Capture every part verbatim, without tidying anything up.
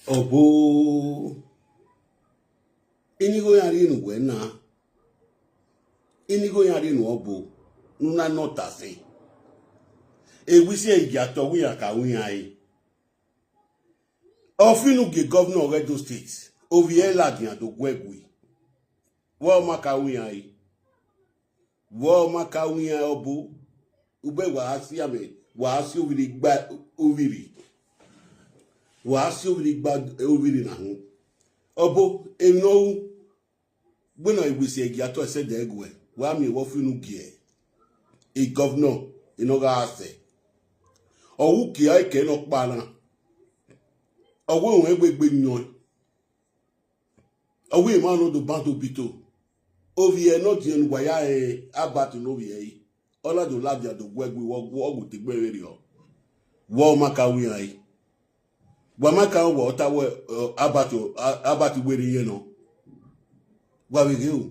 Ọbo, inigho iran rhie ne uwẹ na, inigho iran rhie ne ọbo, ne u na nọ ọta sẹ. Ewisi ẹre Igiatọ wẹ iran ka ru iran re. Ọ fi unu gie governor ọghe Edo State, ovbi ẹre ladian do gu ẹe gui. Wẹ ọ ma ka ru iran re. Wẹ ọ ma ka ru iran re ọbo. Ugbẹ wa si amẹ, wa si ovbi rre gba ovbi rre. Wa si ovbi rre gba ovbi rre na hun. Ọbo, emwi ne ọ ru, wẹ ne Ewisi ẹre Igiatọ ẹsẹdẹ guẹ, wa miẹn wẹ ọ fi unu gie e governor ne ọ gha sẹ. Ọ ru uki ẹre kẹ ne ọ kpa na. Ọ wẹ ruẹn wegbe yọn. Ọ wẹ emwa ne ọ do ban do bito. Ovbi ẹre ne ọ diẹn ne uwa ya rẹn Albert ne ovbi ẹre, ọ na do ladian do gu ẹe gui, wẹ ọ gu tegbe vberriọ. Wẹ ọ ma ka ru iran re. Wa ma ka ru wẹ ọ ta wẹ, ọ, Albert, ọ, A-, Albert werriẹ iyẹn nọ. Wa vbe ghe o.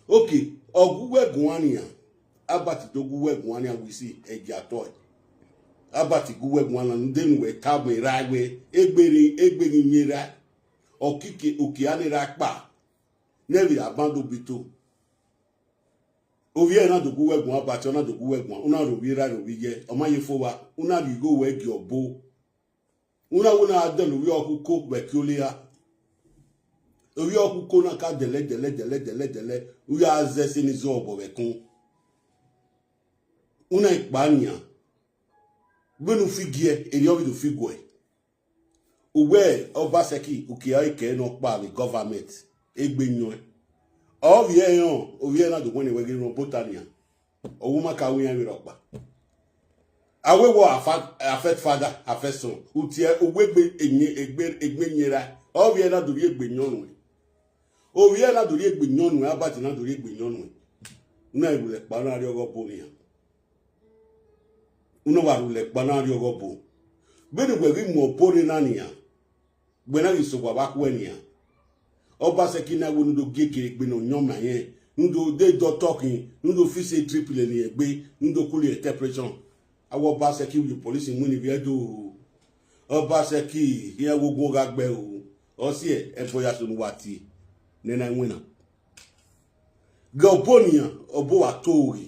Ok, ọ gu uwẹ guan nian. Albert do gu uwẹ guan nian, Ewisi ẹre Igiatọ. Albert gu uwẹ guan na, ne ude ne uwẹ tama erha wẹ, egbe rre, egbe ghi yin erha. Ọ kike, ukia ne erha kpa, ne ẹ vbe ra ban do bito. Ovbi ẹre na do gu uwẹ guan, Albert, ọ na do gu uwẹ guan, u na rho ovbi erha, rho ovbi iye, ọ ma ye fo vba, u na rhie igho ruẹ gie ọbo. U na wẹ na dẹlẹ ovbi ọkhuko vbe ẹki ole ra. Ovbi ọkhuko na ka dẹlẹ, dẹlẹ, dẹlẹ, dẹlẹ, dẹlẹ, u ya zẹ ẹse ne zẹ obọ vbe ẹkun. U na kpa nian. Vbene u fi giẹ, erriọ vbe do fi guẹ. Uwẹ Obaseki, ukia ẹre kẹ ne ọ kpa vbe government, egbe yọn. Ovbi ẹre rẹn, ovbi ẹre na do wẹn ne wẹ ghe ne ọ bota nian. Ọ wẹ u ma ka ru iran vbe rhọkpa. A wẹ wẹ a fa-, a first father, a first son. U tie uwu egbe yin, egbe, egbe yin erha. Ovbi ẹre na do rhie egbe yọn nuẹn. Ovbi ẹre na do rhie egbe yọn nuẹn, Albert na do rhie egbe yọn nuẹn. U na rhulẹ kpa, u na rhie ọghe ọbo nian. U na wa rhulẹ kpa, u na rhie ọghe ọbo. Vbene uwẹ ghi mu ọbo rre na nian, wẹ na ghi sẹ owa vbe akhuẹ nian. Obaseki na wẹ ne u do gie kere egbe ne ọ yọn ma irẹn, ne u do de dọtọ khin, ne u do fi se triple ne irẹn egbe, ne u do kule temperature. A wẹ Obaseki vbe police winna ivbi Ẹdo. Obaseki, iran wẹ ogun gha gbe ẹre o. Ọ siẹ, ẹbọ ya so ne uwa tie, ne ẹ na winna. Ghe ọbo nian, ọbo wa to ghe.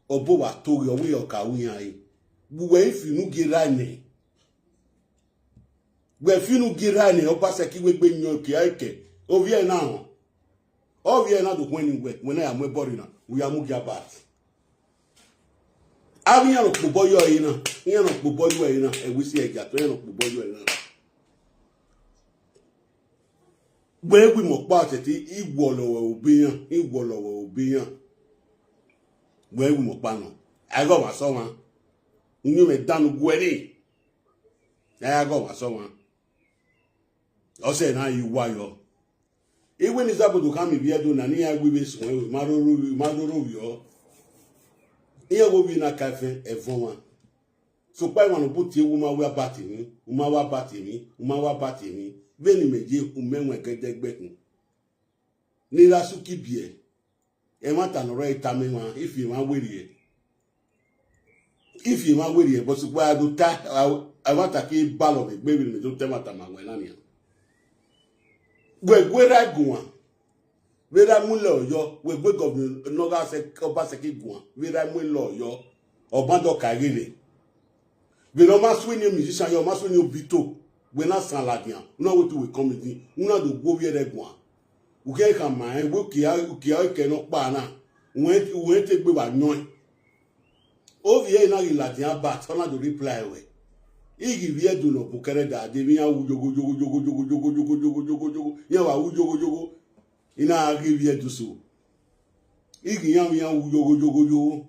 Ọbo wa to ghe, ọ wẹ ọ ka ru iran re. Vbe uwẹ i fi unu gie erha nẹ. Wẹ fi unu gie erha nẹ, Obaseki wegbe yọn ukia ẹre kẹ, ovbi ẹre na họn. Ovbi ẹre na do khuẹn ne uwẹ, wẹ na ya mu ẹbọ rre na, u ya mu gie Albert. Avbe iran ne ọ kpobọ yọ ẹre na, iran ne ọ kpobọ yọ ẹre na, Ewisi ẹre Igiatọ, iran ne ọ kpobọ yọ ẹre na. Wẹ wi mẹ ọkpa ọtẹtẹ, I wọlọ wẹ obọ iran, I wọlọ wẹ obọ iran. Wẹ wi mẹ ọkpa nọ, a i ghe ọmwa sẹ ọmwa. Uyinmwẹ dan ne u guẹ ni, a i ghe ọmwa sẹ ọmwa. Ọ sẹ ne a i wa yọ. Iwẹ ne Izabodo khama ivbi Ẹdo na, ne iran wi vbe suẹn, ma roro, ma roro vbiọ. Iran wo vbi na ka ẹfẹn, ẹvọn ọmwa. Sokpan emwa ne ọ bu tie, u ma wa ba tie emwi, u ma wa ba tie emwi, u ma wa ba tie emwi. Vbene imẹ ye, u mẹ wọn ẹgẹdẹgbẹkun. Ne I ra sẹ uki biẹ, ẹmwata ne ọ rre tama emwa, I fi emwa werriẹ. I fi emwa werriẹ, but sokpan a do ta, a, ẹmwata ke balọ vbe egbe vbene imẹ do ta ẹmwata ma wẹ na nian. Wẹ gu erha guan, vbe erha mu ilẹ Ọyọ, wẹ gu governor ne ọ gha sẹ Obaseki guan, vbe erha mu ilẹ Ọyọ, ọ ma dọ ka ighele. Vbene ọ ma sue eni musician yọ, ọ ma sue eni obito, wẹ na san ladian, u na wẹ te uwẹ comedy, u na do gu ovbi ẹre guan. U khian khama rẹn, wẹ ukia, ukia ẹre kẹ ne ọ kpa na, u rẹn, u rẹn te egbe vba yọn ẹn. Ovbi ẹre na ghi ladian Albert, ọ na do reply wẹ. I ghi vbiẹ Ẹdo ne ọ bu kẹrẹda dee, vbe iran wu yogho, yogho, yogho, yogho, yogho, yogho, yogho, yogho, yogho, yogho, yogho, iran gha ghi vbiẹ Ẹdo so. I ghi iran vbe iran wu yogho, yogho, yogho.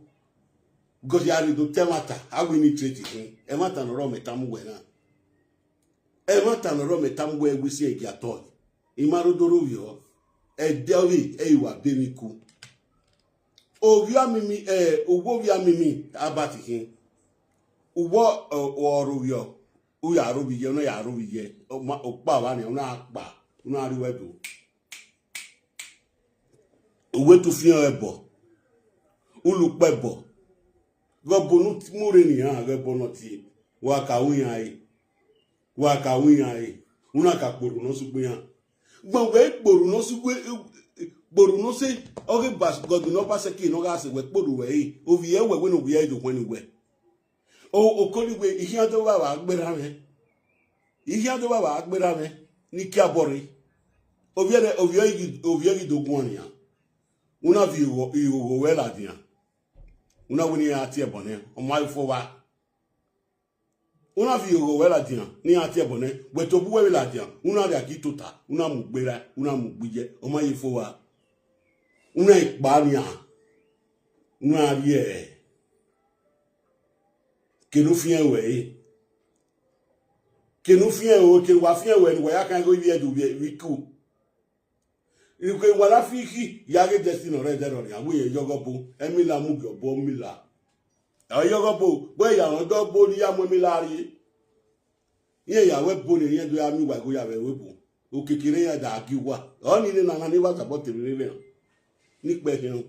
Because a rhie do ta ẹmwata, a wẹ ne I trade khin. Ẹmwata ne ọ rrọọ mẹ tama uwẹ na. Ẹmwata ne ọ rrọọ mẹ tama uwẹ, wẹ isi ẹre gia tọ. I ma rre odọ rre ovbiọ, ẹdẹ ọvbehe ẹre I wa be emwi ku. Ovbi amimi, eh, uwu ovbi amimi, Albert khin. Uwu ọ, ọ rre ovbiọ, u ya rre ovbi iye, ọ na ya rre ovbi iye, ọ ma, okpa vba nian, u na kpa, u na rrie uwẹ do. Uwẹ tu fian ẹbọ, u lu ukpẹ ẹbọ, ghẹ ọbo ne u mu rre ne iran, ghẹ ọbo ne ọ tie, wa ka ru iran ẹre. Wa ka ru iran ẹre, u na ka kporhu ne ọ sẹ ugbo iran. Gbọn wẹ kporhu ne ọ sẹ ugbo, kporhu ne ọ sẹ, ọghe ba Godwin Obaseki ne ọ gha sẹ wẹ kporhu ruẹ ẹre, ovbi ẹre wẹ wẹ ne ovbi ẹre do khuẹn ne uwẹ. O, okọ ni wẹ, I khian do vba vba gberra mwẹ. I khian do vba vba gberra mwẹ, ne I kie abọ rre. Ovbi ẹre, ovbi ẹre ghi, ovbi ẹre ghi do guan nian. U na viọ ighogho, ighogho ruẹ ladian. U na wẹ ne iran tie ẹbọ nẹ, ọ ma fo vba. U na viọ ighogho ruẹ ladian, ne iran tie ẹbọ nẹ, wẹ tobọ uwẹ vbe ladian, u na rhia gie tota, u na mu ugbe ra, u na mu ugbe iye, ọ ma ye fo vba. U na kpa nian, u na rhie, kene u fian ruẹ ẹre. Kene u fian ruẹ, kene uwa fian ruẹ, ne uwa ya kan igho ivbi Ẹdo vbe iku. Ikhuo wa na fi ikhi ya ghe Destiny ọre ẹdẹrọ nian, wẹ irẹn yọghọ ọbo, ẹmila mu gie ọbo, ẹmila. Ọ yọghọ ọbo, wẹ ya rẹn ọdọ ọbo ne I ya mu ẹmila rrie. Irẹn ya wẹ ẹbo ne irẹn do ya miẹn uwa igho ya vbe ẹvbo ebo. Okiekie ne iran da gie uwa. Ọnii nena na ni wa tobọ te vbe rre rẹn. Ne ikpẹ khian.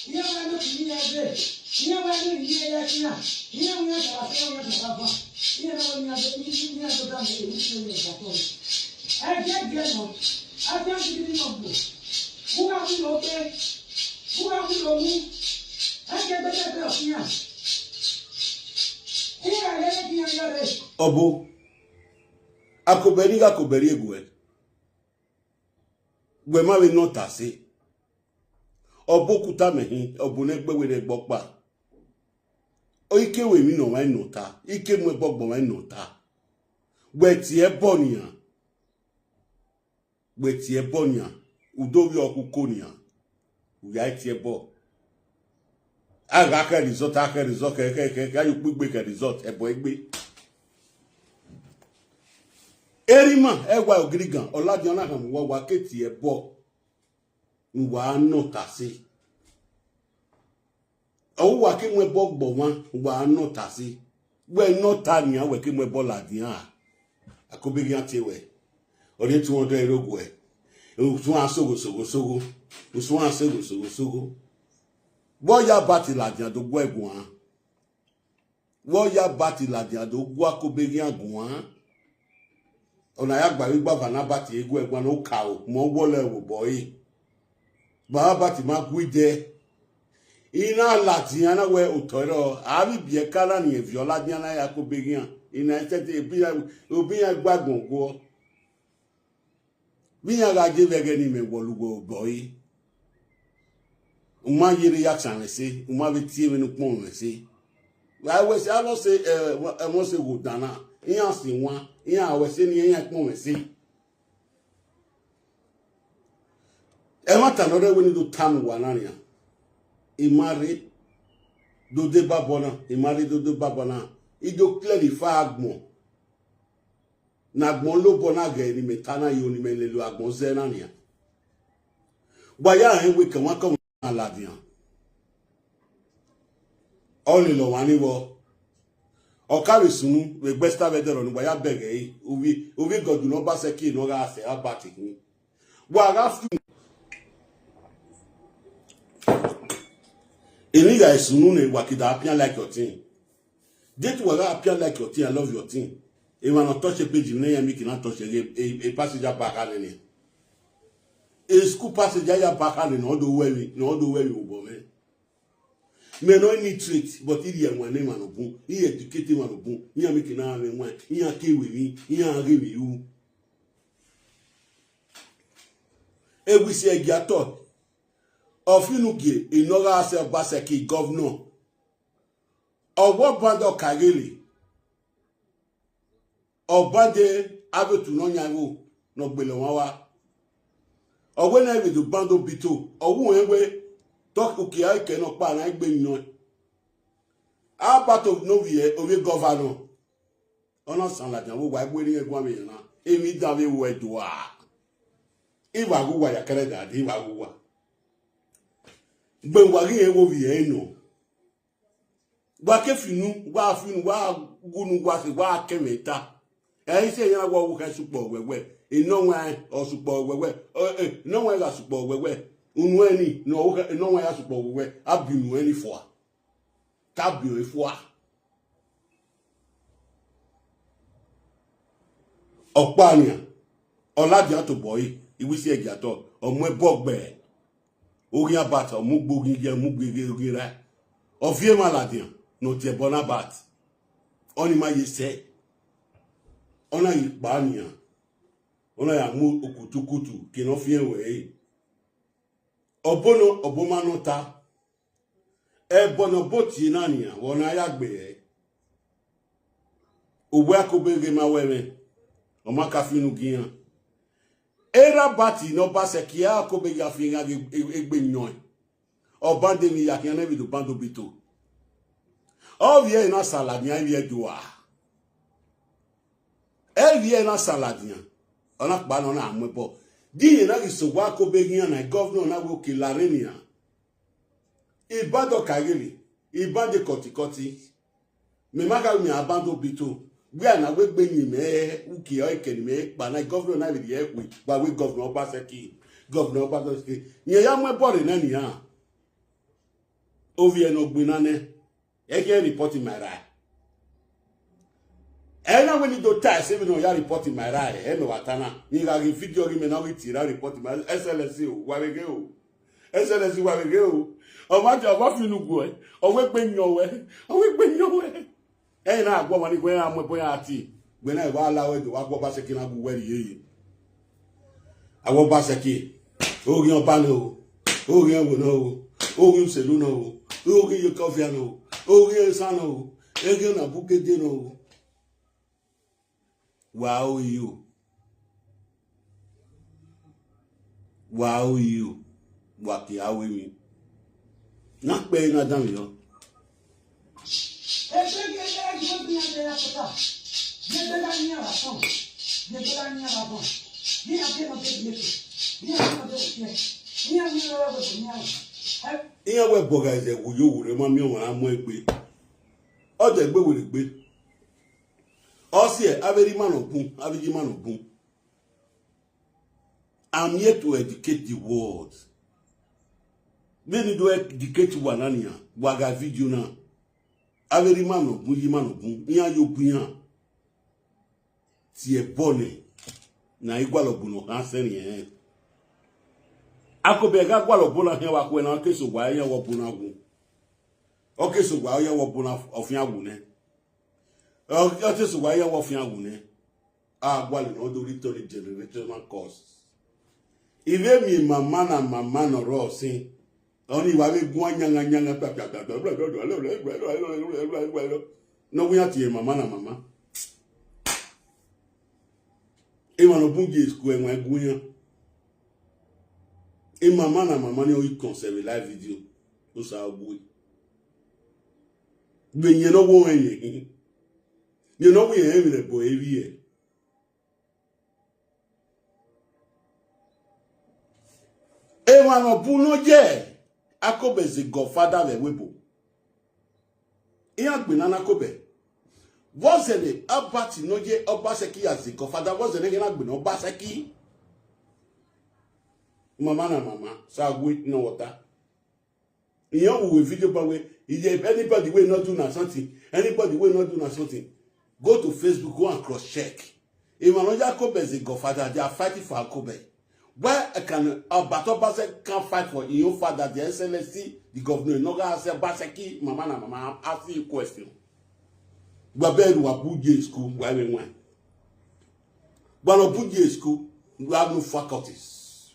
Iran wa ne okpia iran ẹbe, iran wa ne oyin iran ya khian, iran wa iran sara fẹ, iran sara fan, iran na wa iran do, iran do da mẹ, iran do da mẹ. Ẹgiẹgiẹ nọ, a te a sigi ni nọ gbo, u gha khulo oke, u gha khulo omu, ẹgiẹgiẹ ẹgiẹgiẹ ọ khian, iran rere khian yọrre. Ọbo, akobẹ ne I gha kobẹ rrie guẹ, wẹ ma vbe nọ ọta sẹ. Ọbo okuta mẹ hin, ọbo ne ẹgbẹ wẹ ne ẹgbẹ ọkpa. Ọ i ke wẹ emwi ne ọmwa nọ ọta, I ke mu ẹbọ gbe ọmwa nọ ọta. Wẹ tie ẹbọ nian, wẹ tie ẹbọ nian, u do vbiẹ ọkhuko nian, u ya tie ẹbọ. A gha khẹ result, a khẹ result, khẹ, khẹ, khẹ, khẹ, a ye ukpigbe khẹ result, ẹbọ egbe. Erha ima, ẹwa ogirigan, ọ ladian na khama uwa, wa ke tie ẹbọ, ne uwa nọ ọta sẹ. Ọ wa ke mu ẹbọ gbe ọmwa, wa nọ ọta sẹ. Wẹ nọ ọta nian, wẹ ke mu ẹbọ ladian. Akobeghian tie wẹ. Ọ rhie two hundred ro guẹ. Usuan sogho, sogho, sogho. Usuan sogho, sogho, sogho. Vbe ọ ya bati ladian do guẹ guan. Vbe ọ ya bati ladian do gu akobeghian guan. Ọna ya gba vbe igbava na bati eguẹ guan ne okaro, mẹ ọ wọlọ ẹvbo obọ ẹre. Baba bati ma gu idẹ. I na ladian na wẹ otọ rrọọ, a vbe ibiẹka na ni viọ ladian na ya akobeghian. I na sẹtin, obi iran gbe agbọn guọ. Vbe iran gha ye vbe ẹghẹ ne imẹ wọlọ uwẹ obọ ẹre, u ma ye rre ya san mwẹ ẹse, u ma vbe tie emwi ne ukpọn mwẹ ẹse. Wa wẹ ẹse, a vbe ọse, ẹ, ẹmwẹ ọse gho dan na, iran si wan, iran wẹ ẹse ne iran kpọn mwẹ ẹse. Ẹmwata ne ọ rre wẹ ne I do tama uwa na nian, I ma rre do deba obọ na, I ma rre do deba obọ na, I do clear ifa agbọn. Ne agbọn lobọ na ghẹ ne imẹ ta na yo, ne imẹ lele agbọn zẹ na nian. Wa ya rẹn wẹ kẹmwakẹmwa na ladian. Ọ lele ọmwa ni vbọ. Ọ ka vbe sunu vbe egbe Esther vbe ẹdẹrọ ni wa ya bẹghe ẹre, ovbi, ovbi Godwin Obaseki ne ọ gha sẹ Albert khin. Wa gha fi emwi gha sunu nẹ, wa ke da appear like ọtẹn. Deghẹ wa gha appear like ọtẹn, I love your thing. Emwa ne ọ touch page mwẹ ne iran miẹn ke na touch ẹre, e, e passenger ba kha nene. E school passenger ya ba kha nene, ne ọ do wẹ emwi, ne ọ do wẹ emwi vbe obọ mwẹ. Mẹ ne illiterate, but I rhie ẹwaẹn ne emwa ne ọ bun, I educate emwa ne ọ bun, iran miẹn ke na mwẹ ẹwaẹn, iran ke ru emwi, iran ghe emwi ru. Ewisi ẹgiatọ, ọ fi unu gie, I nọ gha sẹ Obaseki governor. Ọ wẹ ọbandẹ ọ ka ghele, Ọbande avbe otu ne ọ yan igho ne ọ gbele ọmwa wa. Ọ wẹ ne ẹ vbe do bando bito, ọ wu rẹn wẹ, tọ ukia ẹkẹ ne ọkpa na egbe yọn. Abato ne ovbi, ovbi gọvanọ, ọ na san ladian vbe uwa, ẹgbe ne irẹn guan vbe yan na, emwi dan vbe ru ẹdua. Iwa ghe uwa ya kẹrẹ da de, iwa ghe uwa. Gbe uwa ghi rẹn vbe ovbi ẹre nọ. Wa ke fi unu, wa fi unu, wa gu unu, wa khe, wa kẹ mwẹ ta. Ẹ i sẹ iran wa wu kha sukpọ wẹwẹ, enọwanrẹn ọ sukpọ wẹwẹ, ọ, ẹ, enọwanrẹn gha sukpọ wẹwẹ, unu ẹni ne ọ wu kha, enọwanrẹn ya sukpọ wẹwẹ, a bi unu ẹni fua, ka bi ọre fua. Ọkpa nian, ọ ladian tobọ ẹre, I wẹ i si ẹgiatọ, ọ mu ẹbọ gbe. Oghian bat, ọ mu ugbo ghi ye, ọ mu ugbo ghi, ghi ra. Ọ viọ emwa ladian ne ọ tie ẹbọ na bat. Ọnii ma ye sẹ. Ọ na ye kpa nian. Ọ na ya mu okutukutu ke ne ọ fian ruẹ ẹre. Ọbo nọ, ọbo ma nọ ta. Ẹbọ ne ọbo tie na nian, vbe ọ na ya gbe ẹre. Uwẹ Akobe ghe ma wẹ mwẹ, ọ ma ka fi unu gi iran. Erha Abati ne Ọbasẹki, Akobe ya fi iran ghe egbe yọẹn. Ọbande ni ya khian ne vbe do bando bito. Ọ vbiẹ na sa ladian, ivbi ẹdua. Ẹ vbiẹ na sa ladian, ọ na kpa ne ọ na mu ẹbọ. Di iyẹn na ghi sẹ owa Akobe ghian na, gọvnọ na wẹ oke la rre nian. Ibandọ ka ghele, ibandọ kọtikọti. Mẹ ma gha miẹn abandon bito, wẹ a na wegbe yin mẹ uki ọre kẹ ne imẹ kpa na, gọvnọ na vbe rhie ẹkue, wa wẹ gọvnọ Ọbasẹki, gọvnọ Ọbasẹki. Rẹn ya mu ẹbọ rre nẹ nian. Ovbi ẹre ne ọ gbinna nẹ, ẹ khian report ma erha. Ẹ na wẹ ne I do ta ẹse vbene ọ ya report ma erha, ẹ mẹ wa ta na. Rẹn gha ghe video ghi mẹ na, ọ ghi tie ra report ma, Excellency o, wa vbe ghe o. Excellency, wa vbe ghe o. Ọ ma dia, ọ ma fi unu guẹ, ọ wegbe yọn wẹ, ọ wegbe yọn wẹ. Ẹre na gua ọmwa ni wẹ iran mu ẹbọ iran tie, wẹ na wa la wẹ do wa gua Ọbasẹki na gu wẹ rhie ye. Awa Ọbasẹki, oghian ọba nọ o, oghian ẹvbo nọ o, oghian uselu nọ o, oghian iyeke ọvia nọ o, oghian esan nọ o, eghian na bu gede nọ o. Wa ro iyo. Wa ro iyo. Wa ke a ru emwi. Na kpẹre na danmwehọ. Iran wẹ ẹbọ gha zẹ wu yo wu rre, ma miẹn ọmwa ra mu egbe. Ọ dẹ gbe werriegbe. Ọ siẹ, avbe rre ima nọ bun, avbe iye ima nọ bun. I'm here to educate the world. Vbene I do educate uwa na nian, wa gha video na. Avbe rre ima nọ bun, iye ima nọ bun, iran yo bu iran. Tie ẹbọ nẹ, ne a i gualọ bu ne ọ khan sẹrriẹ ẹnrẹn. Akobẹ gha gualọ bu na khian vbe akhuẹ na, ọ ke sẹ owa iran wẹ ọ bu na wu. Ọ ke sẹ owa iran wẹ ọ bu na ọfian wu nẹ. Ọ, ọ te sẹ owa iran wẹ ọfian wu nẹ. A gualọ ne ọ do rhie otọ ni generational curse. I vbe miẹn mama na mama ne ọ rrọọ sin. Ọnii wa vbe guan yanga yanga kpakpakpakpa. Ne ọ wẹ iran tie mama na mama. Emwa ne ọ bun ye school ẹwaẹn gu iran. Emama na mama ni ọ ghi kọn sẹ vbe live video. Osa ọ gui. Vbe iyẹn ne ọ wo rẹn yẹn hin. Iyẹn ne ọ wo irẹn emwi ne ẹbọ ẹre vbiẹ. Emwa ne ọ bu nọ ye Akobẹ zẹ godfather vbe ẹvbo ebo. Iran gbinna ne Akobẹ. Vbọzẹ ne Abati nọ ye Ọbasẹki ya zẹ godfather, vbọzẹ ne iran na gbinna Ọbasẹki? Mama na mama, sa wẹ ne ọ ta. Iran wu video ba wẹ, if anybody wey no do na something, anybody wey no do na something, go to Facebook, go and cross check. Emwa ne ọ ya Akobẹ zẹ godfather, they are fighting for Akobẹ. Why can Abati Obaseki can't fight for his own father, the Excellency, the governor, ne ọ gha sẹ Obaseki, mama na mama, ask you question. Wa bẹghe ne uwa bu ye school, wa vbe wan. Wa ne ọ bu ye school, you have no faculties.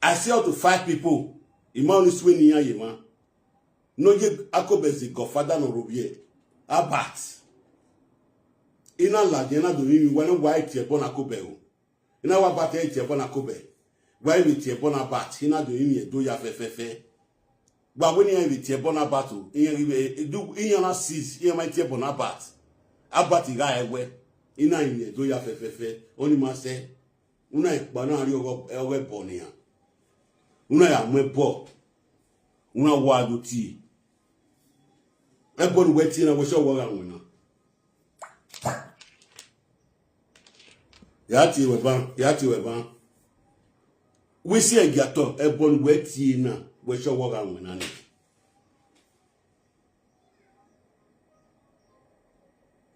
I see up to five people, I ma only sue ne iran ye emwa. Ne ọ ye Akobẹ zẹ godfather ne ọ rre ovbiẹ, Abat. I na ladian, I na do rinmwian, wa na wa tie ẹbọ na kobẹ o. I na wa ba tie ẹbọ na kobẹ. Wa vbe tie ẹbọ na bat, I na do rinmwian do ya fẹfẹfẹ. Wa wẹ ne iran vbe tie ẹbọ na bat o, iran ghi vbe, iran na seize, iran ma tie ẹbọ na bat. Abat gha ẹwẹ, I na rinmwian do ya fẹfẹfẹ, ọni ma sẹ. Una ikpa na rrie ọghe, ọghe ẹbọ nian. Una ya mu ẹbọ, una wa do tie. Ẹbọ ne uwẹ tie na, wẹ sẹ ọwọ gha winna. Ya tie wẹ ban, ya tie wẹ ban. Wẹ si ẹgiatọ, ẹbọ ne uwẹ tie na, wẹ sẹ ọwọ gha winna nẹ.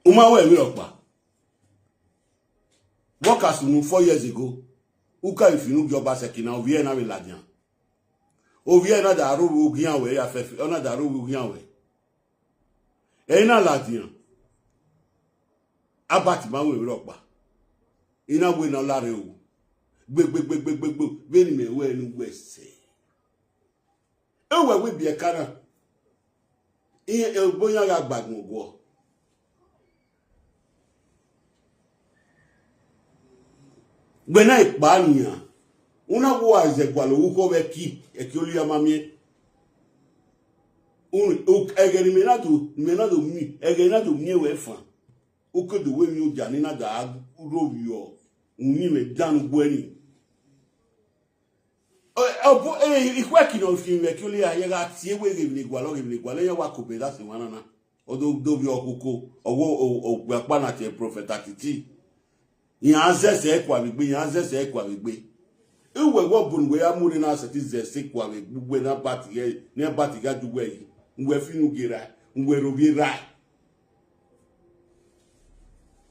U ma wẹ emwi rhọkpa. Workers unu four years ago, u ka vbe fi unu gie Obaseki na, ovbi ẹre na vbe ladian. Ovbi ẹre na da rre ovbi ughian wẹ ya fẹfẹ, ọ na da rre ovbi ughian wẹ. Ẹ i na ladian, Albert ma wẹ emwi rhọkpa. I na wẹ ne ọ la rre o. Gbegbegbegbegbegbe, vbene imẹ wẹ ne uwẹ sẹ. Ewẹ wẹ biẹ ka na, iran, ebo iran gha gba agbọn guọ. Wẹ na ikpa nian, u na wo a zẹ gualọ vbe ukhọ vbe ẹki, ẹki Oliya ma miẹn. Unu, u-, ẹghẹ ne imẹ na do, ne imẹ na do miẹn, ẹghẹ ne a do miẹn wẹ fan, u ke do wẹ emwi odia ne I na da rhovbiẹ uyinmwẹ dan ne ugbẹn ni. Ọ, ọ bu, eh, ikhuẹki ne ọ fi mwẹ ẹki Oliya, ya gha tie wẹ ghe emwi ne gualọ, ghe emwi ne gualọ, iran wa kobọ da sẹ emwa na na. Ọ do, do vbiẹ ọkhuko, ọ wẹ o, okpia ọkpa na tie prophet Atiti. Iran zẹsẹ kua vbe egbe, iran zẹsẹ kua vbe egbe. Uwẹ wẹ ọbo ne uwẹ ya mu rre na sẹtin zẹsẹ kua vbe egbe, uwẹ ne Albert ghẹ, ne Albert gha du uwẹ yi, uwẹ fi unu gie rae, uwẹ rhovbiẹ rae.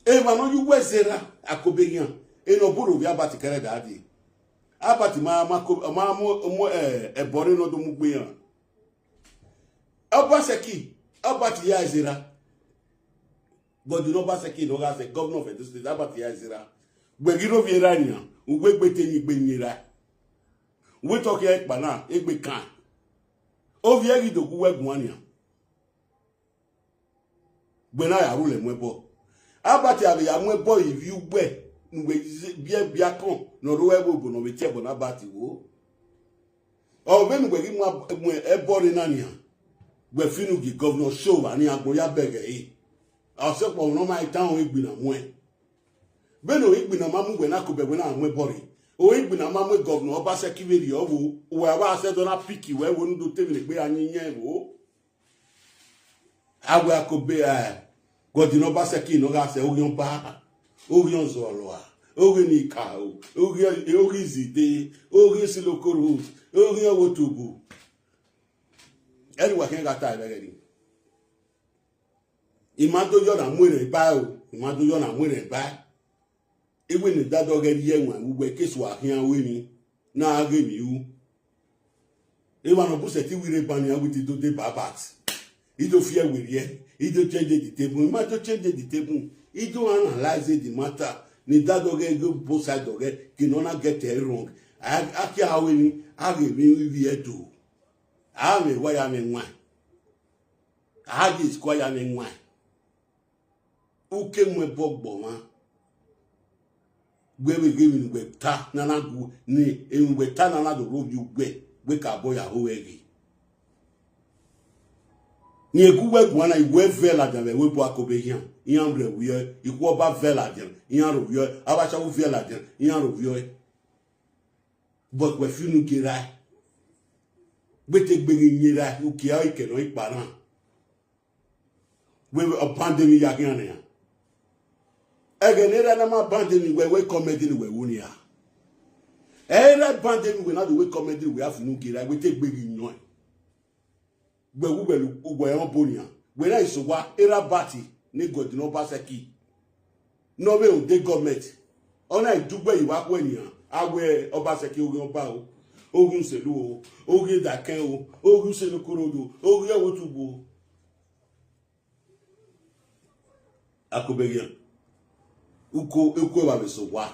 Emwa ne ọ ye uwẹ zẹ ra, Akobeghian, ene ọ bu rhovbiẹ Albert kẹrẹda dee. Albert ma, ma ko, ma mu, mu, eh, ẹbọ rre ne ọ do mu gbe iran. Obaseki, Albert ya zẹ ra. Godwin Obaseki ne ọ gha zẹ Governor of Edo State, Albert ya zẹ ra. Wẹ ghi rhovbiẹ rae nian, uwẹ egbe te yin egbe yin rae. Uwẹ te ọ khian kpa na, egbe kan. Ovbi ẹre ghi do gu uwẹ guan nian. Wẹ na ya rhulẹ mu ẹbọ. Albert a vbe ya mu ẹbọ ivbi ugbẹ ne uwẹ biẹ biakọn ne ọ rre ẹvbo ebo ne ọ vbe tie ẹbọ ne Albert wo. Ọ vbene uwẹ ghi mu ab-, mu ẹbọ rre na nian, wẹ fi unu gie Governor Show vbe nian agbọn ya bẹghe ẹre. Ọ sẹ ọkpọ ne ọ ma tan ọghe igbinna muẹn. Vbene ọghe igbinna ma mu wẹ na kobẹ wẹ na mu ẹbọ rre, ọghe igbinna ma mu Governor Obaseki vberriọ vbo, uwẹ wa sẹ dọ na piki wẹ vbo ne u do te emwi ne egbe ra yin yẹn vbo. A wẹ Akobe, eh, Godwin Obaseki ne ọ gha sẹ oghian ọba, oghian ọzọlua, oghian ne ikaro, oghian, oghian izide, oghian silokoro, oghian ọvbotugbu. Ẹre uwa khian gha ta ẹre ẹghẹ nii. I ma do yọ na mu erhẹn ba o, I ma do yọ na mu erhẹn ba. Iwẹ ne dadọ ghẹ rhie ẹwaẹn vbe uwẹ ke sua khian ru emwi ne a ghe emwi ru. Emwa ne ọ bu sẹtin wẹ irre ban nian wẹ te do deba Albert. I do fi ẹe werriẹ, I do change the table, I ma do change the table, I do analyze the matter, ne dadọ ghẹ ghe both side ọghẹ, ke ne ọ na get it wrong. A, a kia ru emwi, a ghe emwi ivbi Ẹdo. A mwẹ wa ya mwẹ wain. A ye school ya mwẹ wain. U ke mu ẹbọ gbe ọmwa. Wẹ vbe ghe emwi ne uwẹ ta ne a na gu, ne emwi ne uwẹ ta ne a na do rhovbiẹ uwẹ, wẹ ka bọ ya ho ẹre ghe. Rẹn gu uwẹ guan na, uwẹ vẹ ladian vbe ẹvbo ebo Akobeghian, iran rre wiẹ, ikhuo ọba vẹ ladian, iran rre wiẹ, avbe ashawo vẹ ladian, iran rre wiẹ. But wẹ fi unu gie rae. Wẹ te gbe ghi yin rae, ukia ọre ikẹ nọ ikpa na. Wẹ ọ bande emwi ya khian nian. Ẹghẹ ne erha na ma bande emwi wẹ, wẹ comedy ne uwẹ ru nia. Ẹ erha bande emwi wẹ na do wẹ comedy ne uwẹ a fi unu gie rae, wẹ te gbe ghi yọn. Wẹ wu wẹ lu, wẹ rẹn obọ nian. Wẹ na isowa, erha Albert ne Godwin Obaseki. Ne ọ vbe ode gọọmẹnti, ọ na i dugbe ye vbe akhuẹ nian, a wẹ Obaseki oghian ọba o, oghian uselu o, oghian edakẹn o, oghian uselu ukorodo, oghian ẹvbo otugbo. Akobeghian, uko, uko evba vbe sẹ owa.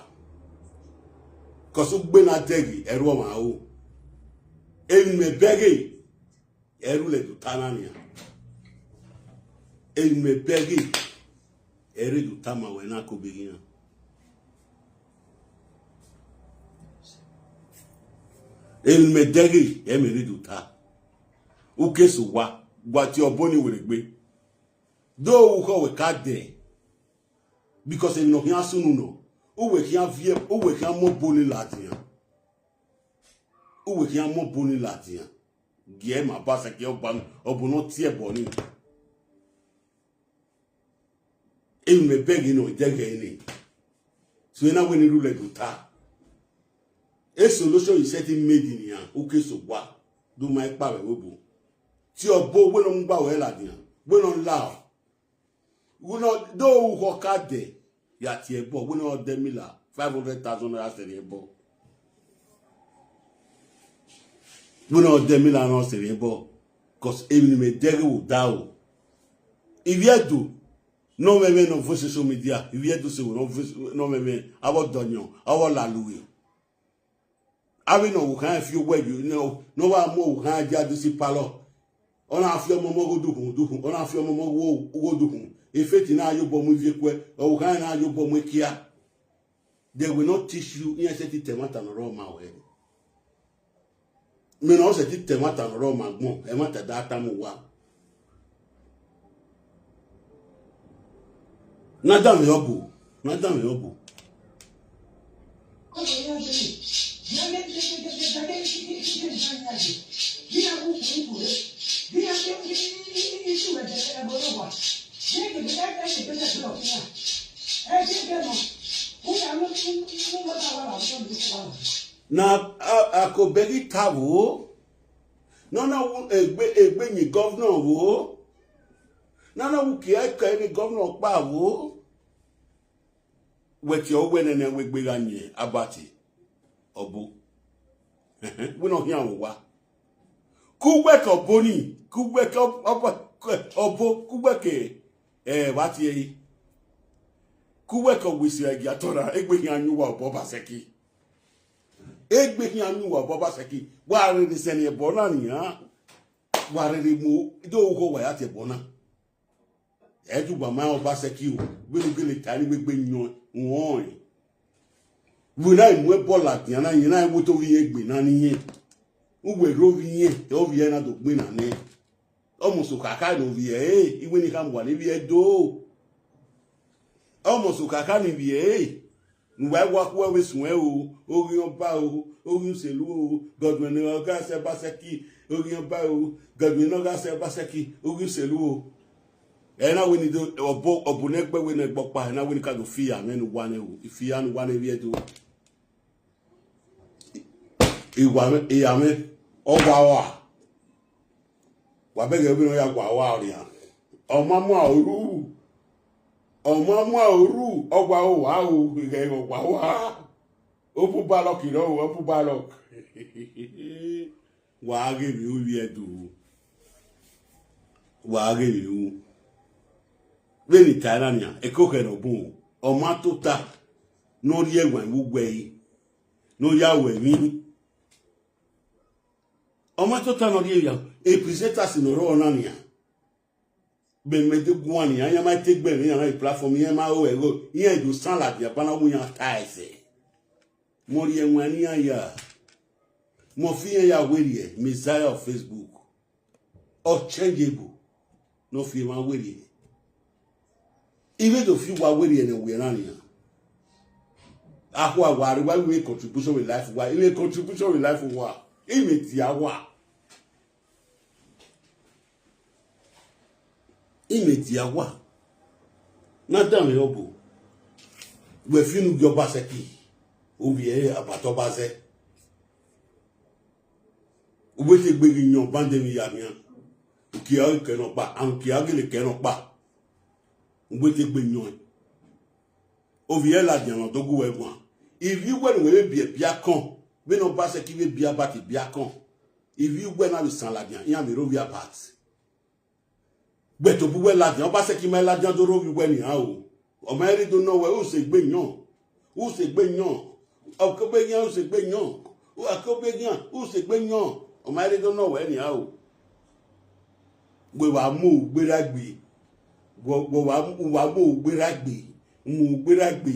Cos ugbe na dẹghe, ẹrhu ọmwa ro. Emwi mẹ bẹghe, ẹrhu lẹ do ta na nian. Emwi mẹ bẹghe, Ẹ i re do tama wẹ na ko beghi na. Emwi ne mẹ dẹghe, ẹ i re do ta. U ke sẹ owa, wa tie ọbo ni werriegbe. Do ru khọ wẹ ka dẹ, because emwi ne ọ khian sunu nọ, uwẹ khian viẹ, uwẹ khian mu ọbo ni ladian. Uwẹ khian mu ọbo ni ladian. Gie ma Obaseki ọba, ọbo ne ọ tie ẹbọ ni. Emwi ne mẹ bẹghe nọ, ọ dẹghe ẹre nẹ. So, ena wẹ ne I rhulẹ do ta. E solution I sẹtin made nian, u ke sẹ owa, do ma ẹkpa vbe ẹvbo obo. Tie ọbo, wẹ ne ọ mu gba wẹ ladian, wẹ ne ọ la ọ. Wẹ ne ọ do ru khọ ka dẹ, ya tie ẹbọ, wẹ ne ọ dẹ mila five hundred thousand naira sẹ rrie ẹbọ. Wẹ ne ọ dẹ mila nọ sẹ rrie ẹbọ, cause emwi ne mẹ dẹghe vbe odaro. Ivbi Ẹdo, ne ọ mwẹ ẹmwẹ ne ọ vo social media, ivbi Ẹdo sẹ vbe ne ọ vo, ne ọ mwẹ ẹmwẹ, avbe ọdọniọn, avbe ọlalughe. Avbe ne ọvbokhan fi owẹ yo, ne ọ, ne ọ wa mu ọvbokhan dia do si palọ. Ọ na fi ọmọmọ gho dukhun, dukhun, ọ na fi ọmọmọ gho, gho dukhun. Efeti na yo obọ mu ivie kuẹ, ọvbokhan na yo obọ mu ekia. They will not teach you, iran sẹtin ta ẹmwata ne ọ rrọọ ma wẹ. Mẹ ne ọ sẹtin ta ẹmwata ne ọ rrọọ ma agbọn, ẹmwata da tama uwa. Ne a danmwehọ bu, ne a danmwehọ bu. Na a, a ko bẹghe ta vbo? Ne ọ na wu egbe, egbe yin gọvnọ vbo? Ne ọ na wu kie ẹkẹ ne gọvnọ kpa vbo? Wẹ tie uwẹ nene wẹ egbe gha yin Albert ọbo. Wẹ ne ọ khian vbe owa. Ke uwẹ ke ọbo ni, ke uwẹ ke ọb-, ọb-, ke ọbo, ke uwẹ ke, eh, vbe a tie ẹre. Ke uwẹ ke ọwesi ẹgiatọ na, egbe khian yin uwa obọ Obaseki. Egbe khian yin uwa obọ Obaseki. Wa rherhe sẹ ne ẹbọ na nian. Wa rherhe mu, do ru khọ wa ya tie ẹbọ na. Ẹ i dugba ma Obaseki o, vbene u gele ta ni wẹ egbe yọn ruọnrẹn. Vbe na i mu ẹbọ ladian na, iyẹn na i wẹ otọ ovbi irẹn egbe na ne irẹn. Uwẹ rre ovbi irẹn, ovbi irẹn na do gbe na nẹ. Ọ must khakha ne ovbi ẹre, iwẹ ne I khama uwa ne ivbi Ẹdo. Ọ must khakha ne ivbi ẹre. Ne uwa wa khu ẹvbo suẹn o, oghian ọba o, oghian uselu o, Godwin ne ọ gha sẹ Obaseki, oghian ọba o, Godwin ne ọ gha sẹ Obaseki, oghian uselu o. Ẹ na wẹ ne I do, ọbo, ọbo ne ẹgbẹ wẹ ne ẹgbẹ ọkpa, ẹ na wẹ ne I ka do fi iya mwẹ ne uwa nẹ o, I fi iya ne uwa nẹ ivbi Ẹdo. Iwa mwẹ, iya mwẹ, ọ wa rua. Wa bẹghe vbene ọ ya wa rua ọnrẹn. Ọ ma mu aro ru. Ọ ma mu aro ru, ọ wa rua o, ighẹ ọ wa rua. Open ballot rọ o, open ballot. Wa ghe vbe ru ivbi Ẹdo. Wa ghe vbe ru. Vbene I ta na nian, eko khẹ ne ọ bun o. Ọ ma tota ne ọ rhie ẹwaẹn vbe uwẹ ẹre, ne ọ ya ru ẹmwẹ. Ọ ma tota ne ọ rhie ya, e presenters ne ọ rrọọ na nian. Mẹ, mẹ de guan nian, iran ma te gbe mwẹ, iran na platform, iran ma ru ẹghẹ, iran do san ladian, ba na wu iran ta ẹsẹ. Mẹ ọ rhie ẹwaẹn ne iran ya. Mẹ ọ fi iran ya werriẹ, Messiah of Facebook. Unchangeable. Ne ọ fi emwa werriẹ. I vbe do fi uwa werriẹ ne uwẹ na nian. Akhua wa rre, wa vbe contribution vbe life uwa. I vbe contribution vbe life uwa. I vbe dia uwa. I vbe dia uwa. Na danmwehọ bu. Wẹ fi unu gie Obaseki. Ovbi ẹre abatọ ba zẹ. Uwẹ te gbe ghi yọn bande vbe iya nian. Ukia ọghe kẹ nọkpa, and ukia gele kẹ nọkpa. Uwẹ te gbe yọn. Ovbi ẹre ladian ne ọ do gu wẹ guan. Ivbi uwẹ ne uwẹ vbe biẹ biakọn, vbene Obaseki vbe biẹ Albert biakọn. Ivbi uwẹ na vbe san ladian, iran vbe rre ovbi Albert. Gbẹtobọ uwẹ ladian, Obaseki ma ladian do rre ovbi uwẹ nian o. Ọ ma rre do nọ wẹ, u sẹ egbe yọn. U sẹ egbe yọn. Ọke obọ eghian u sẹ egbe yọn. Ọke obọ eghian u sẹ egbe yọn. Ọ ma rre do nọ wẹ nian o. Wẹ wa mu ugberra gbe. Wẹ, wẹ wa, wa mu ogberra gbe, mu ogberra gbe.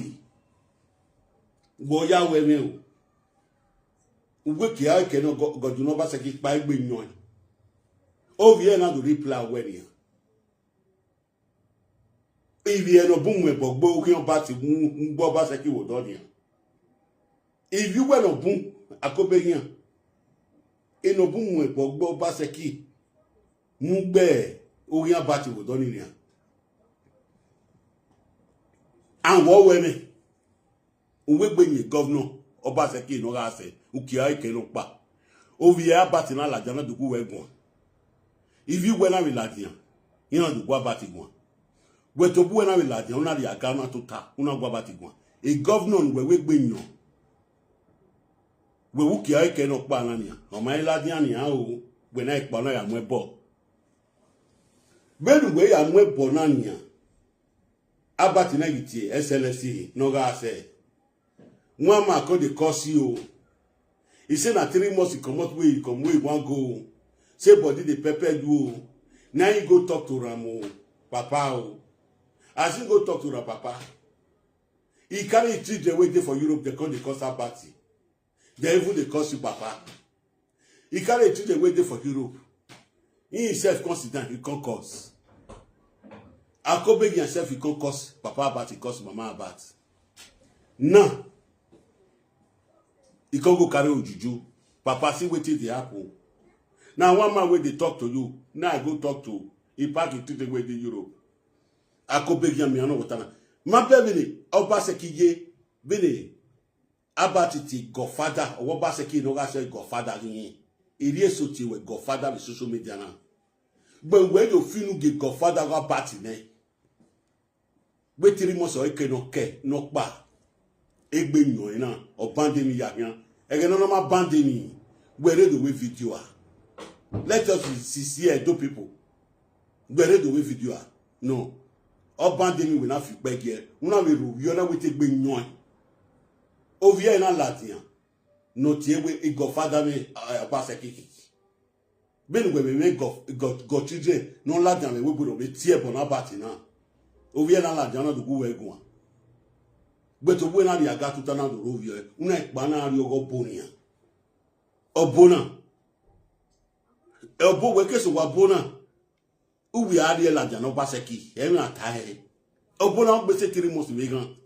Wẹ ya wẹ mwẹ o. Uwẹ kia ẹkẹ nọ, Gọ-, Godwin Obaseki kpa egbe yọẹn. Ovbi ẹre na do reply wẹ nian. Ivbi ẹre ne ọ bun mu ẹbọ gbe oghian Obati mu, mu gbe Obaseki vbe odọ nian. Ivbi uwẹ ne ọ bun, Akobeghian, ene ọ bun mu ẹbọ gbe Obaseki mu gbe oghian Obati vbe odọ ni nian. Awọ wẹ mwẹ. Uwegbe yin governor Obaseki ne ọ gha sẹ, ukia ẹre kẹ nọkpa. Ovbi ẹre Abati na ladian na do gu wẹ guan. Ivbi uwẹ na vbe ladian, iran do gu Abati guan. Wẹ tobọ uwẹ na vbe ladian, u na rhie aga, u na tota, u na gu Abati guan. E governor ne uwẹ wegbe yọn, wẹ vbe ukia ẹre kẹ nọkpa na nian, ọ ma i ladian nian o, wẹ na i kpa na ya mu ẹbọ. Vbene uwẹ ya mu ẹbọ na nian, Abati na ghi tie S L S ne ọ gha sẹ. One man come dey curse you o. He say na three months he comot wey he come wey he wan go o. Say body dey pepper you o. Na he go talk to am o, papa o. As he go talk to am papa, he carry him children wey dey for Europe, dem come dey curse Abati. Dem even dey curse you, papa. He carry him children wey dey for Europe. He himself come sit down, he come curse. Akobegi himself, he come curse papa Abati, curse mama Abati. Now, he come go carry ojuju. Papa, see wetin dey happen. Now, one man wey dey talk to you, now I go talk to, he pack him children wey dey Europe. Akobegi and me, I no water na. Ma bẹ vbene Obaseki ye, vbene Abati tie godfather, ọ wẹ Obaseki ne ọ gha sẹ godfather ghi yin. I rhie eso tie wẹ godfather vbe social media na. Gbẹn wẹ do finu gie godfather gha Abati nẹ. Wẹ three months ọ ke nọ kẹ nọkpa. Egbe yọn na, ọ bande emwi ya khian. Ẹghẹ ne ọ na ma bande emwi, wẹ rre do wẹ video a. Let us see, see, see, Edo people. Wẹ rre do wẹ video a. No. Ọ bande emwi wẹ na fi ukpẹ giẹ. U na vbe rhovbiẹ, ọ na wẹ te egbe yọn. Ovbi ẹre na ladian. Ne ọ tie wẹ godfather mwẹ, eh, Obaseki kiki. Vbene uwẹ vbe mwẹ god, god, godchildren ne ọ ladian mwẹ wegbe ne ọ vbe tie ẹbọ na Abati na. Ovbi ẹre na ladian na do gu wẹ guan. But ovbi ẹre na rhie aga tota na do rhovbiẹ, u na i kpa na rrie ọghe ọbo nian. Ọbo na. Ọbo wẹ ke sẹ owa ọbo na. Uwẹ a rhie ladian ne Obaseki, ẹmwẹ a ta ẹre. Ọbo na ọ gbe sẹ three months vbe ghan.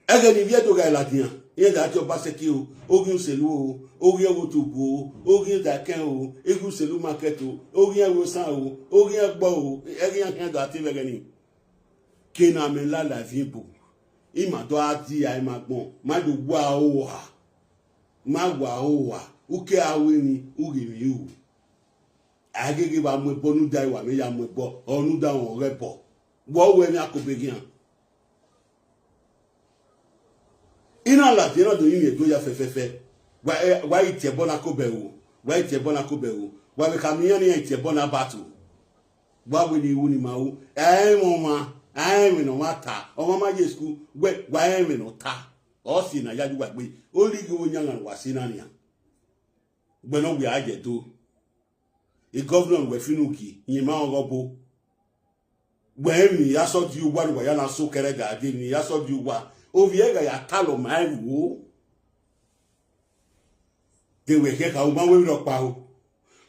Ẹghẹ ne ivbi Ẹdo gha ladian, iran da tie Obaseki o, oghian uselu o, oghian ẹvbo otubu o, oghian ẹdakẹn o, eghian uselu market o, oghian ẹvbo osan o, oghian ẹgbọ o, ẹghian khian da tie vbe ẹghẹ nii. Ke ne amẹ lala vibo, ima do a dia ima gbọn, ma do wa oha, ma wa oha, u ke a ru emwi, u ghe emwi ru. A ghi ghi vba mu ẹbọ ne u da, wa vbe ya mu ẹbọ, ọ ne u da rẹn ọghe ẹbọ. Wẹ ọ wẹ emwi Akobeghian. I na ladian na do rinmwian egbe ya fẹfẹfẹ. Wa, eh, wa i tie ẹbọ na kobẹ o, wa i tie ẹbọ na kobẹ o, wa vbe khama iran ne iran i tie ẹbọ na Abati o. Wa wẹ ne I ru ne ima ru, ẹ i mwẹ ọmwa, ẹ i mwẹ ne ọmwa ta, ọmwa ma ye school, wẹ, wa i mwẹ ne ọ ta. Ọ si na ya ye uwa egbe, ọ rhie igho yangan ne uwa si na nian. Ugbẹn ne ọ wia ye do. E governor wẹ finu ki, iyẹn ma ọghe ọbo. Wẹ emwi ya sọ di uwa ne uwa ya na so kẹrẹ ga de emwi ya sọ di uwa. Ovbi ẹre gha ya talọ ma ẹvbo. De wẹ khian kha, u ma wẹ emwi rhọkpa o.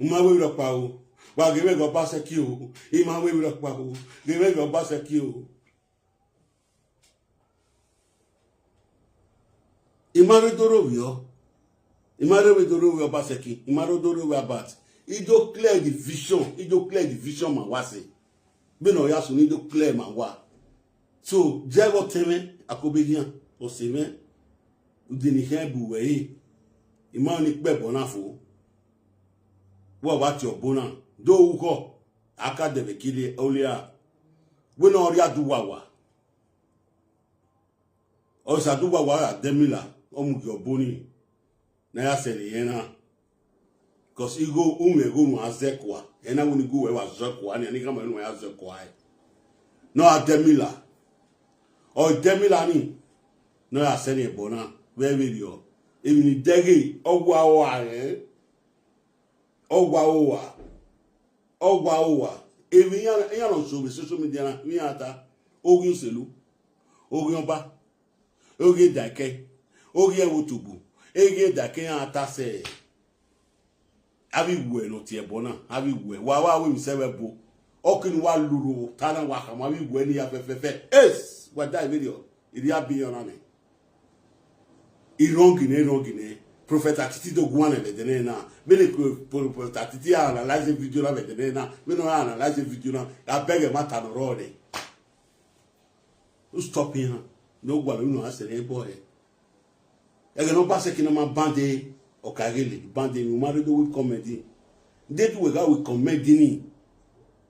U ma wẹ emwi rhọkpa o. Wa ghe mwẹ ghe Obaseki o. I ma wẹ emwi rhọkpa o. Ghe mwẹ ghe Obaseki o. I ma rre do rhovbiẹ, I ma rre vbe do rhovbiẹ Obaseki, I ma rre do rhovbiẹ Abat. I do clear the vision, I do clear the vision ma wa sẹ. Vbene ọ ya sunu, I do clear ma wa. So, jẹ vbe ọtẹn mwẹ, Akobeghian, ọse mwẹ, udin ne I khian bu wẹ re, I ma ni kpẹ ẹbọ na fo. Wa wa tie ọbo na, do ru khọ, a ka dẹ vbe kiri olia. Wẹ ne ọ rhie aduwawa. Ọ sa do wa wa ra dẹ mila, ọ mu gie ọbo ni, ne a ya sẹ ne irẹn na. Cos igho umwẹ igho nu a zẹ kua, ẹ na wẹ ne igho wẹ wa zẹ kua, ni a ni khama ne uwẹ ya zẹ kua ẹre. Ne ọ ra dẹ mila, ọ dẹ mila ni, ne ọ ya sẹ ne ẹbọ na, vbe ẹ vberriọ. Emwi ni dẹghe, ọ wa ua rẹn, ọ wa ua. Ọ wa, ọ wa. Emwi iran, iran nọ so vbe social media na, vbe iran ta, oghi oselu, oghi ọba, oghi edaikẹ, oghi ẹvbo otugbu, eghi edaikẹ iran ta sẹ. Avbe iwuẹ ne ọ tie ẹbọ na, avbe iwuẹ, wa wa wẹ emwi sẹ vbe ẹbo. Ọ kere ne uwa lurhu ta na, wa khama avbe iwuẹ ne ya fẹfẹfẹ. Es, wa da vberriọ, erriọ a bi iran na nẹ. I wrong nẹ, I wrong nẹ. Prophet Atiti do guan vbe ẹdẹ nẹ na. Vbene Pro-, Pro-, Prophet Atiti analyze video na vbe ẹdẹ nẹ na. Vbene ọ analyze video na, a bẹghe ẹmwata ne ọ rrọọ nẹ. U stop iran. Ne ọ gualọ unu a sẹ ne bọ hẹ. Ẹghẹ ne Obaseki na ma bande, ọ ka ghele bande emwi, u ma rre do wi comedy. Deghẹ wẹ gha wi comedy ni,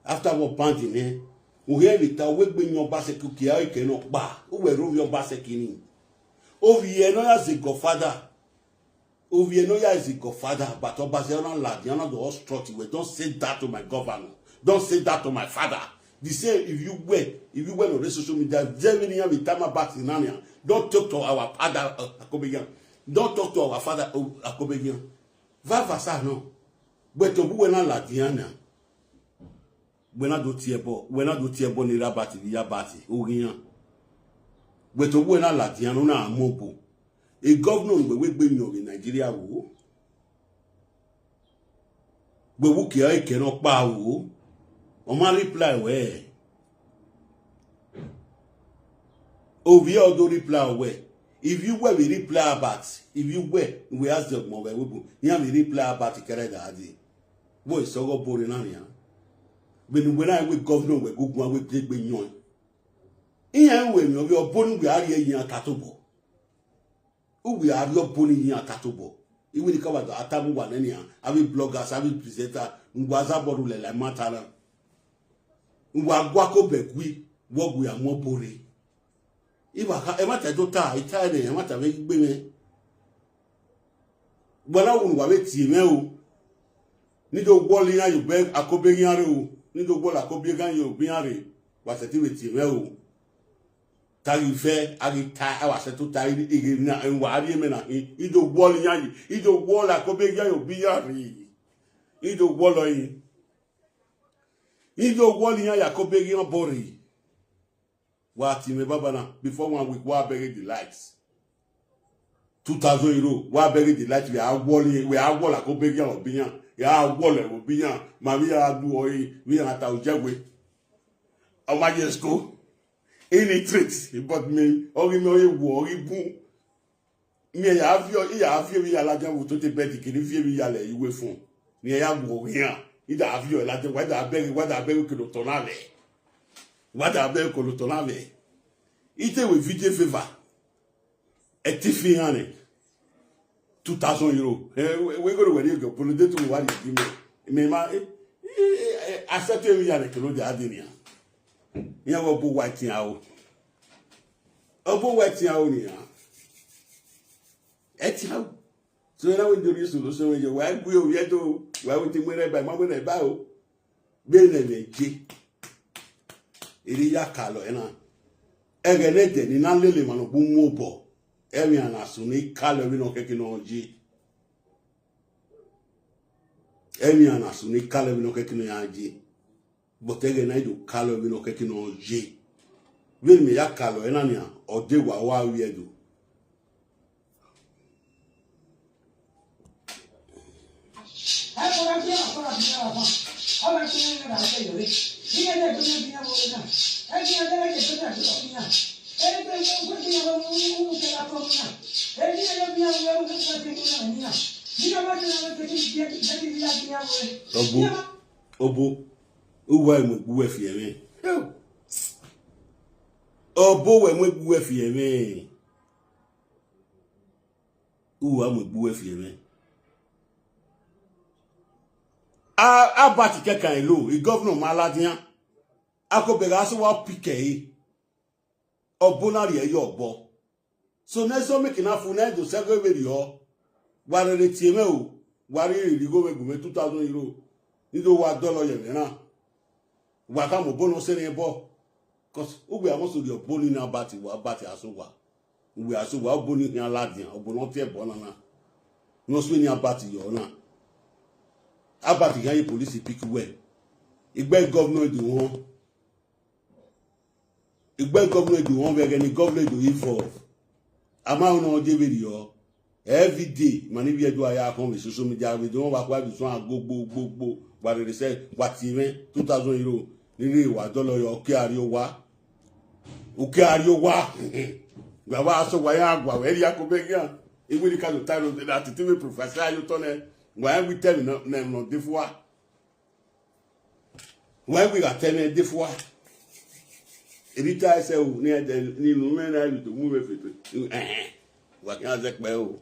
after vbe ọ bande nẹ, u hiẹn vbe ta, wẹ gbe yan Obaseki, uki a ke nọ kpa, u wẹ rre ovbi Obaseki ni. Ovbi ẹre ne ọ ya zẹ godfather. Ovbi ẹre ne ọ ya zẹ godfather, but Obaseki na ladian, na do obstruct wẹ, don't say that to my governor. Don't say that to my father. The same, if you were, if you were on the social media, zẹ vbene iran vbe tama Obaseki na nian, don't talk to our father, uh, Akobeyan. Don't talk to our father, uh, Akobeyan. Vavasa nọ. But ọ bu wẹ na ladian na. Wẹ na do tie ẹbọ, wẹ na do tie ẹbọ ne Robert vbe Robert, oghian. Wẹ to wẹ na ladian, u na mu obo. E governor ne wẹ wẹ gbe yan vbe Nigeria wo. Wẹ vbe uki a ke nọ kpa wo. Ọ ma reply wẹ. Ovbi ẹre ọ do reply wẹ. Ivbi uwẹ vbe reply Robert, ivbi uwẹ ne uwẹ ya zẹ ọgbọn vbe ẹvbo, iran vbe reply Robert kẹrẹda dee. Vbe ọre sẹ ọghe ọbo rre na nian. Vbene uwẹ na wẹ governor wẹ gu guan wẹ gbe egbe yọn. Iran ru emwi ọvbehe, ọbo ne uwẹ a rhie iran ta tobọ. Uwẹ a rhie ọbo ne iran ta tobọ. Iwinna ka wa do a tama uwa nẹ nian, avbe bloggers, avbe presenter, ne uwa zẹ abọ rhulẹ la ima ta na. Uwa gua kobẹ gui, vbe ọ gui a mu ọbo rre. Iwa kha, ẹmwata do ta, I ta ẹre, ẹmwata vbe gbe mwẹ. Wa na wu ne uwa vbe tie mwẹ o. Ne I do wọlọ iran ye obọ Akobeyan rre o. Ne I do wọlọ Akobeyan ye obọ iran rre. Wa sẹtin vbe tie mwẹ o. Ta ghi fẹ, a ghi ta, a wa sẹtin ta ighe na, wa rhie mẹ na hin. I do wọlọ iran ye, I do wọlọ Akobeyan ye obọ iran rre. I do wọlọ ẹre. I do wọlọ iran ye Akobeyan obọ rre. Wa tie mwẹ baba na, before one week, wa bẹghe the likes. Two thousand euro, wa bẹghe the likes, wẹ a wọlọ, wẹ a wọlọ Akobeyan obọ iran, ya wọlọ obọ iran, ma vbe ya du ọre, vbe iran ta ojẹwe. Ọ ma ye school, illiterate, but me, ọ ghi mẹ ọre wo, ọ ghi bun. Miẹn ya viọ, I ya viọ emwi ya ladian vbe ototọ bed, kere viọ emwi ya lẹ iwe fun. Miẹn ya gu ọghe iran, I da viọ ladian, wa da bẹghe, wa da bẹghe okelo otọ na vbe. Wa da bẹghe okelo otọ na vbe. I te wẹ video favor. Ẹ te fi iran nẹ. Two thousand euro. Ẹ, wẹ, wẹ goro wẹ rhie gẹ, bolo de tu wa rhie gi mẹ. Mẹ ma, ẹ, ẹ, ẹ, a sẹtin emwi ya rẹ kelo de a de nian. Iran wẹ ọbo wa tian o. Ọbo wa tian o nian. Ẹ tian o. So na wẹ do rhie solution wẹ ye, wa gu ovbi ẹdo, wa wẹ te mu ẹre ba, ma mu ẹre ba o. Vbene ẹmwẹ ye, erha I ya kalọ ẹre na. Ẹghẹ ne ẹdẹ ne I na lele emwa ne ọ gbe mu obọ, emwi iran na sunu, I kalọ vbene ọ khẹke ne ọ ye. Emwi iran na sunu, I kalọ vbene ọ khẹke ne ọ ya ye. But ẹghẹ na I do kalọ vbene ọ khẹke ne ọ ye. Vbene mẹ ya kalọ ẹre na nian, ọ de wa, wa ru ẹdo. Ọbo, obo, uwa mu egbe uwẹ fi ẹmwẹ. Ọbo, wẹ mu egbe uwẹ fi ẹmwẹ. Uwa mu egbe uwẹ fi ẹmwẹ. A, Albert kẹkan elo, e governor ma ladian. Akobẹ gha sẹ uwa pikẹ ẹre. Ọbo na rhie ye ọgbọ. So ne ẹzọ make na fu ne ẹ do sẹ ẹghẹ vberriọ, wa rherhe tie mwẹ o, wa rhie irigho vbe gu mwẹ two thousand euro, ne I do wa dọlọ ye ẹmwẹ na. Wa khama obọ ne ọ sẹ ne ẹbọ. Cos uwẹ a must rhie ọbo ni na Albert, wa Albert a sẹ uwa. Uwẹ a sẹ uwa, ọbo ni khian ladian, ọbo ne ọ tie ẹbọ na na. Ne ọ sẹ ni Albert yọ na. Albert khian ye police pick uwẹ. Igbẹn governor do họn. Igbẹn governor do họn vbe ẹghẹ ne governor do involve. A ma họn ne ọ je vberriọ. Every day, ma ni vbiẹ do a ya khọn vbe social media, vbe do họn vbe akhuẹ vbe suẹn go gbo gbo gbo, wa rere sẹ, wa tie mwẹ two thousand euro, ni rre wa dọlọ yọ, uki a rrie owa. Uki a rrie owa. Wa wa sẹ wa ya gua, wẹ rhie ako bẹghe iran. Iwiri ka do ta ro, a titi vbe prophesy ye otọ nẹ, wa ya ghi tẹ emwi ne, ne, ne ọ de fua. Wa ghi gha tẹ mwẹ de fua. Erha ta ẹsẹ o, ne ẹdẹ, ne unu mwẹ na rhie do mu mwẹ fete. Ẹhẹn. Wa khian zẹ kpẹ o.